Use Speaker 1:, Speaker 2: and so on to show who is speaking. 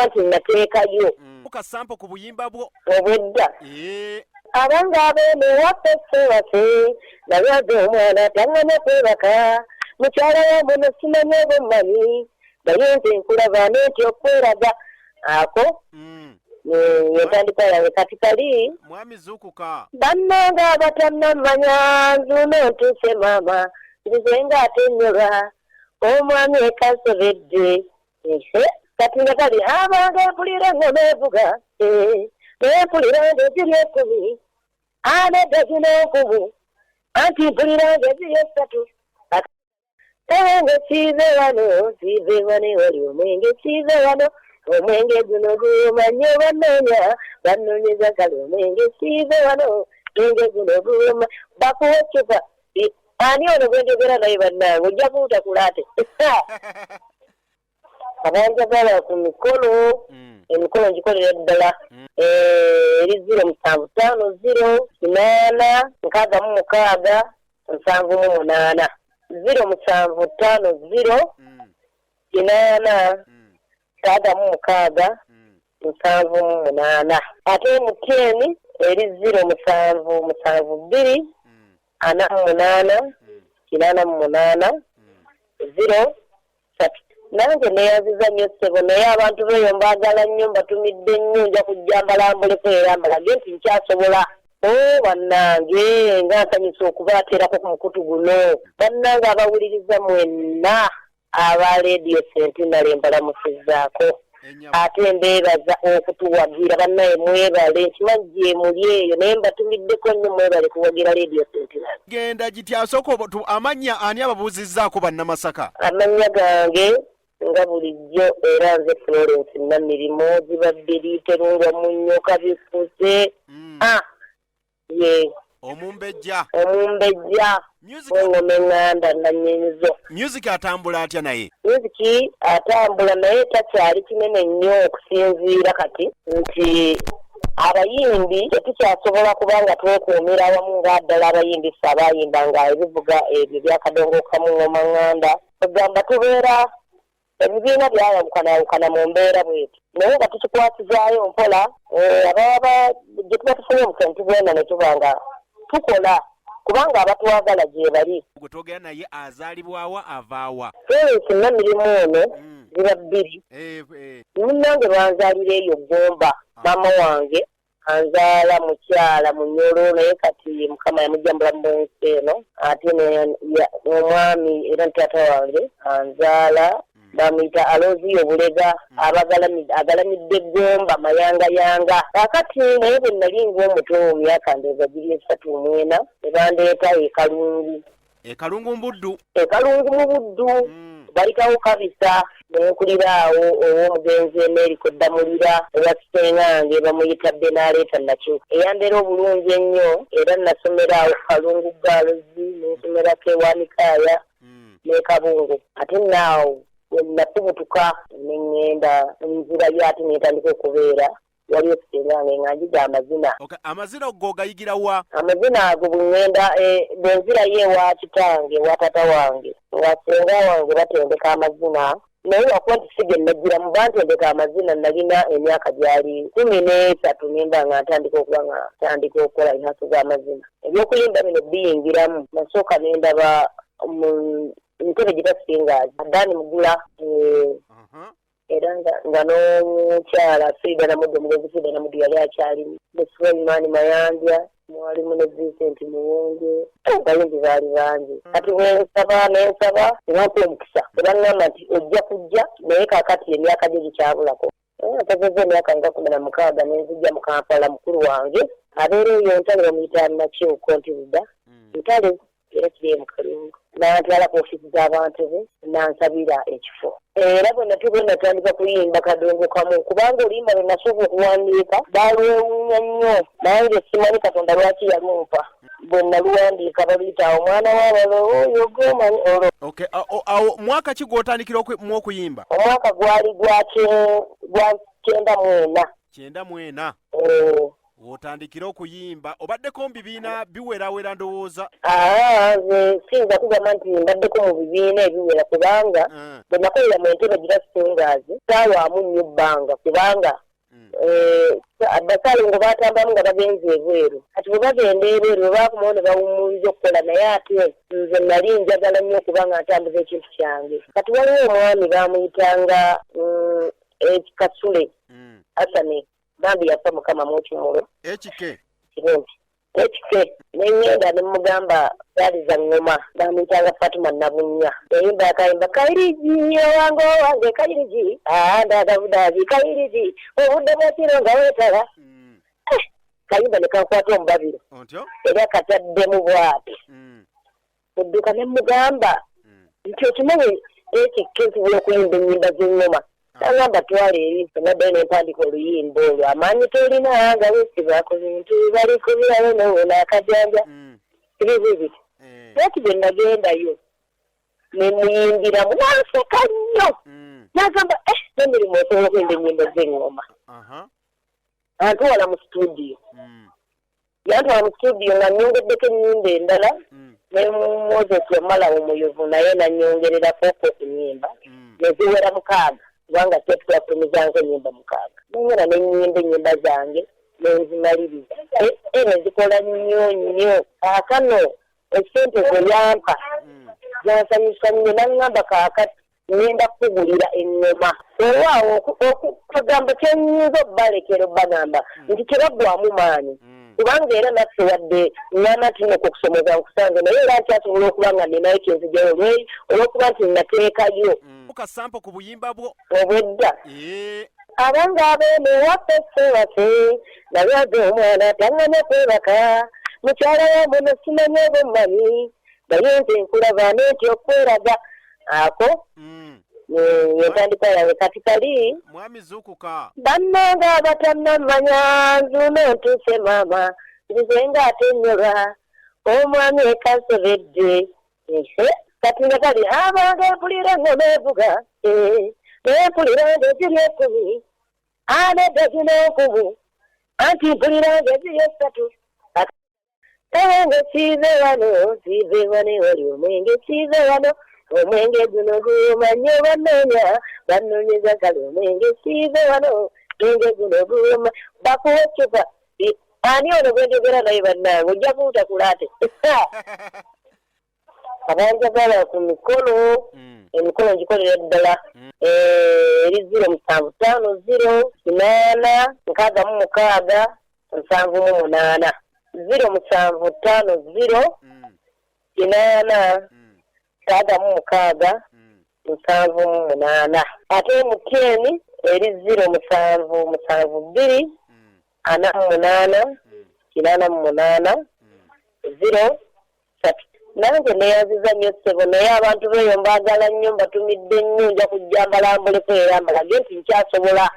Speaker 1: nti nateekayo
Speaker 2: Kasampo ku buyimba bwo.
Speaker 1: Obwedda.
Speaker 2: Eh.
Speaker 1: Abange abeeno ewaffe sebase, nalwaza omwana taŋŋanya kwebaka, mukyala wa muno simanyi oba ommanyi, naye nze nkulaba nentya okweraga ako. Yentandikwa yange kati kali.
Speaker 2: Mwami zuukuka.
Speaker 1: Bannange abatannamanya, nzuuno ntuuse maama, nzize nga ate nnyolwa omwami ekansobedde. Ehe, kati nga kali abange mpulira engoma evuga, eh, naye mpulira ng'eziri 10, anedda zino nkumu, anti mpulira ng'eziri 3. Omwenge kive wano, kive wano ewali omwenge, kive wano, omwenge guno guwoma nnyo, bannoonya bannoonyeza kale, omwenge kive wano, omwenge guno guwoma, bakuwa eccupa. Ani ono gwe njogera naye? Bannange, ojja kuntakula ate. Abanjagala ku mikolo, emikolo ngikolera ddala. Eri 0750 866 78, 0750 8 66 78. Ate MTN eri 0772 48 88 03. Nange neyanziza nnyo ssebo, naye abantu beeyo mbaagala nnyo, mbatumidde nnyo. Nja kujja mbalambuleko era mbalage nti nkyasobola. O bannange, nga nsanyusa okubaateerako ku mukutu guno. Bannange abawuliriza mwenna aba Leediyo Centenary, mbalamusizzaako ate mbeebaza okutuwagira. Bannaye mwebale, nkimanyi gye muli eyo, naye mbatumiddeko nnyo. Mwebale kuwagira Leediyo Centenary.
Speaker 2: Genda gitya? Asooka amannya ani ababuuzizzaako Bannamasaka?
Speaker 1: Amannya gange nga bulijjo era nze Florence Namirimu, ziba bbiri, terungwa munnyo kabifuse. Ah, ye.
Speaker 2: Omumbejja.
Speaker 1: Omumbejja.
Speaker 2: Music.
Speaker 1: W'engoma eŋŋanda nannyinizo.
Speaker 2: Music atambula atya naye?
Speaker 1: Music atambula, naye takyali kinene nnyo okusinziira kati nti abayimbi tetukyasobola kubanga twekuumira awamu nga ddala abayimbi ffe abayimbanga ebivuga ebyo byakadongo kamu, ngoma ŋŋanda. Egamba tubeera ebibiina byayawukanayawukana mu mbeera bweti, naye nga tukikwasizaayo mpola, ababa gye tuba tufunye omukisa ne tugenda ne tuba nga tukola, kubanga abatwagala gye bali.
Speaker 2: Gwe twogera naye azaalibwawa, avaawa?
Speaker 1: Florence Namirimu ono, ziba bbiri. Munnange banzaalira eyo Ggomba. Maama wange anzaala mukyala Munyolo, naye kati Mukama yamujja mu bulamu bw'ensi eno. Ate omwami era ne taata wange anzaala bamuyita Aloziyo Bulega, agalamidde Ggomba Mayangayanga. Kaakati naye bwe nali ng'omuto mu myaka ndowooza giri 34, ne bandeeta e Kalungu.
Speaker 2: E Kalungu Mbuddu.
Speaker 1: E Kalungu mu Buddu. Bayitawo Kabisa, nenkulira awo ow'omugenzi Emeriko Ddamulira, ewa kisengange bamuyita Benaleeta Nakyo, eyambeera obulungi ennyo. Era nasomera awo Kalungu Girls, nensomerako ewa Mikaaya ne Kabungo. Ate naawo nafubutuka neŋŋenda nzirayo, ate nentandika okubeera waliyo kisengange nga njiga amazina.
Speaker 2: Okay, amazina go gayigira wa?
Speaker 1: Amazina ago bwe ŋŋenda, bwe nzirayo ewa kitange, ewa taata wange, nga senga wange batendeka amazina, naye lwakuba nti si ge nagiramu. Bantendeka amazina nalina emyaka gyali 13, nemba nga ntandika okuba nga ntandika okukola rehearsal z'amazina. Ebyokuyimba bino biyingiramu, nasooka nendaba mu ntebe gye basingaazi Adaani Mugula, era nga n'omukyala Frida Namuddu, omugenzi Frida Namuddu yali akyalimu, ne Sulaimaani Mayanja mwalimu, ne Vincent Muwonge. Abayimbi baali bangi. Kati bwensaba nensaba ne bampa omukisa, ne baŋŋamba nti ojja kujja, naye kaakati emyaka gyo gikyabulako. Mpezezza emyaka nga 16 nenzijja mu Kampala. Mukulu wange abeera eyo Ntale, bamuyita Nakyuko Ntiruda Ntale, era kiri mu Kalungu. Nantwala ku ofiisi z'abantu be, nansabira ekifo. Era bwe natuuka natandika kuyimba kadongo kamu, kubanga oluyimba lwe nasooka okuwandiika baalwewuunya nnyo. Nange simanyi Katonda lwaki yalumpa. Bwe naluwandiika baluyita "Omwana w'abalo oyo gomanyi" olwo.
Speaker 2: Okay, awo mwaka ki gw'otandikira mu okuyimba?
Speaker 1: Omwaka gwali gwa 94.
Speaker 2: 94.
Speaker 1: Eh.
Speaker 2: Wotandikira okuyimba obaddeko mu bibiina biwerawera ndowooza.
Speaker 1: Aa, nze siyinza kugamba nti mbaddeko mu bibiina ebiwera kubanga bwe nakolera mu Entebbe Gira Singers saalwamu nnyo bbanga kubanga basaalongo batambamu nga bagenze ebweru. Kati bwe bagenda ebweru bwe bakomawo ne bawummuliza okukola, naye ate nze nali njagala nnyo okuba nga ntambuza ekintu kyange. Kati waliwo omwami baamuyitanga Kasule Hasani, bambi yafa, Mukama mwekimulu.
Speaker 2: Ekike.
Speaker 1: Kirungi ekike. Neŋŋenda ne mugamba gaaliza ŋŋoma, bamuyitanga Fatuma Nabunnya, yayimba akayimba "Kayirigi owange owange kayirigi andagabudazi kayirigi obudde bwekiro nga weetala". Kayimba ne kankwata omubabiro.
Speaker 2: Otyo.
Speaker 1: Era kataddemu bwati mudduka ne mugamba nti okimanyi ekikke nsobola okuyimba ennyimba z'eŋŋoma. Nagamba twala eri. Naddayo ne mpandika oluyimba olwo "Amaanyi tolina nga weesiba ku bintu bali kubirayo nowona akajanja" bibi biti. Ati bwe nagendayo ne muyimbiramu nanseka nnyo. Nagamba, "Eh, n'emirimu osobola okuyimba ennyimba z'eŋŋoma?" Antwala mu studio. Yantwala mu studio nga nnyongeddeko ennyimba endala ne Moses Wamala Omuyovu naye nanyongererako ku nnyimba neziwera 6, kubanga tape twafulumizanko ennyimba 6. Nengenda nenyimba ennyimba zange nenzimaliriza nezikola nnyo nnyo. Kaakano esente ze yampa zansanyusa nnyo. Naŋŋamba, "Kaakati ngenda kukugulira eŋŋoma." Weewaawo, okugamba kyenyinza obbalekera obbagamba nti tebaggwamu maanyi kubanga era naffe wadde ŋŋamba nti nno okusomoza nkusanze, naye era nkyasobola okuba nga ninayo kyenzigyayo olw'okuba nti nateekayo.
Speaker 2: Kasampo ku buyimba bwo.
Speaker 1: Obwedda.
Speaker 2: Eh.
Speaker 1: Abanga abeene waffe sebase nalwaze omwana taŋŋanya kwebaka, mukyala wa muno simanyi oba ommanyi, naye nze nkulaba nentya okweraga ako. Yentandikwa yange kati kali.
Speaker 2: Mwami zuukuka.
Speaker 1: Bannange abatannamanya, nzuno ntuuse maama, nzize nga ate nnyolwa omwami ekansobedde. Ehe, kati nga kali abange mpulira engoma evuga, nempulira ng'eziri 10, anedda zino nkumu, anti mpulira ng'eziri 3. Omwenge siive wano, siive wano ewali omwenge, siive wano, omwenge guno guwoma nnyo, bannoonya bannoonyeza kale, omwenge siive wano, omwenge guno guwoma, bakuwa eccupa. Ani ono gwe njogera naye? Bannange, ojja kuntakula ate. Abanjagala ku mikolo, emikolo ngikolera ddala. Eri 0750 866 78, 0750 8 66 78. Ate MTN eri 0772 48 88 03. Nange neyanziza nnyo ssebo, naye abantu beeyo mbaagala nnyo, mbatumidde nnyo. Nja kujja mbalambuleko era mbalage nti nkyasobola.